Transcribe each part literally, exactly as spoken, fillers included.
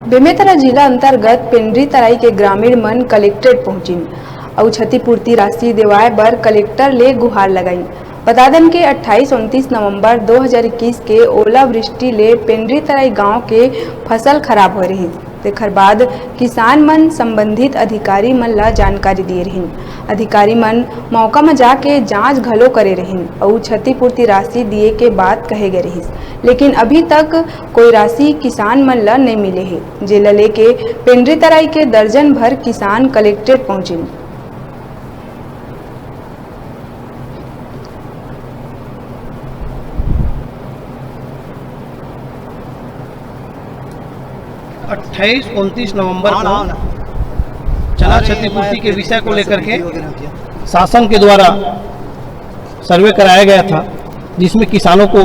बेमेतरा जिला अंतर्गत पेंड्री तराई के ग्रामीण मन कलेक्ट्रेट पहुंचिन अउ क्षतिपूर्ति राशि देवाय बर कलेक्टर ले गुहार लगाइन। बता दन के अट्ठाईस उनतीस नवंबर दो हज़ार इक्कीस के ओलावृष्टि ले पेंड्री तराई गांव के फसल खराब होय रहिस। तेखर बाद किसान मन संबंधित अधिकारी मन ला जानकारी दिए रहिन। अधिकारी मन मौका म जाके जांच घलो करे रहिन अउ क्षतिपूर्ति राशि दिए के बात कहे गए रहिस, लेकिन अभी तक कोई राशि किसान मन ल नइ मिले हे, जेला लेके पेंड्री तराई के दर्जन भर किसान कलेक्ट्रेट पहुंचिन। अट्ठाईस उनतीस नवंबर को चना क्षतिपूर्ति के विषय को लेकर के शासन के द्वारा सर्वे कराया गया था, जिसमें किसानों को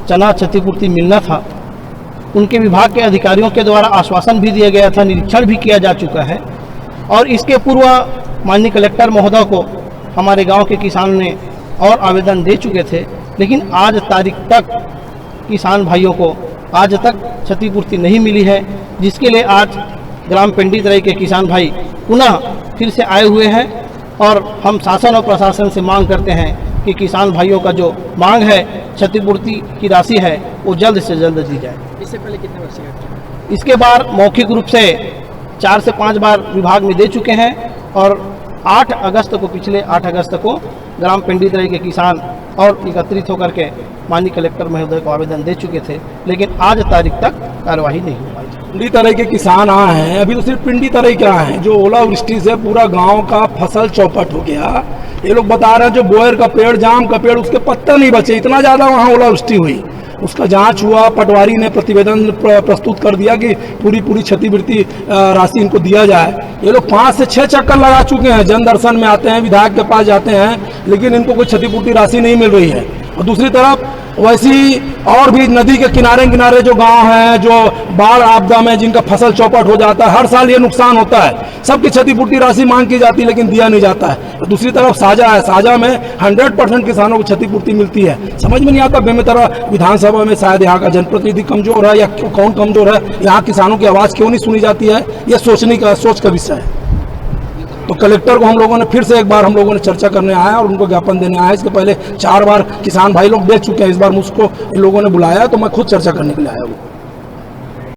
चना क्षतिपूर्ति मिलना था। उनके विभाग के अधिकारियों के द्वारा आश्वासन भी दिया गया था, निरीक्षण भी किया जा चुका है। और इसके पूर्व माननीय कलेक्टर महोदय को हमारे गांव के किसानों ने और आवेदन दे चुके थे, लेकिन आज तारीख तक किसान भाइयों को आज तक क्षतिपूर्ति नहीं मिली है, जिसके लिए आज ग्राम पेंडी तराई के किसान भाई पुनः फिर से आए हुए हैं। और हम शासन और प्रशासन से मांग करते हैं कि किसान भाइयों का जो मांग है, क्षतिपूर्ति की राशि है, वो जल्द से जल्द दी जाए। इससे पहले कितने बार शिकायत की? इसके बार मौखिक रूप से चार से पाँच बार विभाग में दे चुके हैं और आठ अगस्त को, पिछले आठ अगस्त को ग्राम पेंडी तराई के किसान और एकत्रित होकर के माननीय कलेक्टर महोदय को आवेदन दे चुके थे, लेकिन आज तारीख तक कार्यवाही नहीं हो पाई। पिंडी तराई के किसान आए हैं, अभी तो सिर्फ पिंडी तराई के आए हैं, जो ओलावृष्टि से पूरा गांव का फसल चौपट हो गया। ये लोग बता रहे हैं, जो बोयर का पेड़, जाम का पेड़, उसके पत्ते नहीं बचे, इतना ज़्यादा वहाँ ओलावृष्टि हुई। उसका जांच हुआ, पटवारी ने प्रतिवेदन प्र-, प्रस्तुत कर दिया कि पूरी पूरी क्षतिपूर्ति, अ, राशि इनको दिया जाए। ये लोग पाँच से छः चक्कर लगा चुके हैं, जनदर्शन में आते हैं, विधायक के पास जाते हैं, लेकिन इनको कोई क्षतिपूर्ति राशि नहीं मिल रही है। और दूसरी तरफ वैसी और भी नदी के किनारे किनारे जो गांव हैं, जो बाढ़ आपदा में जिनका फसल चौपट हो जाता है, हर साल ये नुकसान होता है, सबकी क्षतिपूर्ति राशि मांग की जाती है, लेकिन दिया नहीं जाता है। और दूसरी तरफ साजा है, साजा में हंड्रेड परसेंट किसानों को क्षतिपूर्ति मिलती है। समझ में नहीं आता, बेमेतरा विधानसभा में शायद यहाँ का जनप्रतिनिधि कमजोर है या क्यों, कौन कमजोर है, यहाँ किसानों की आवाज़ क्यों नहीं सुनी जाती है, ये सोचने का, सोच का विषय है। तो कलेक्टर को हम लोगों ने फिर से एक बार, हम लोगों ने चर्चा करने आया और उनको ज्ञापन देने आया। इसके पहले चार बार किसान भाई लोग दे चुके हैं, इस बार मुझको इन लोगों ने बुलाया, तो मैं खुद चर्चा करने के लिए आया हूँ।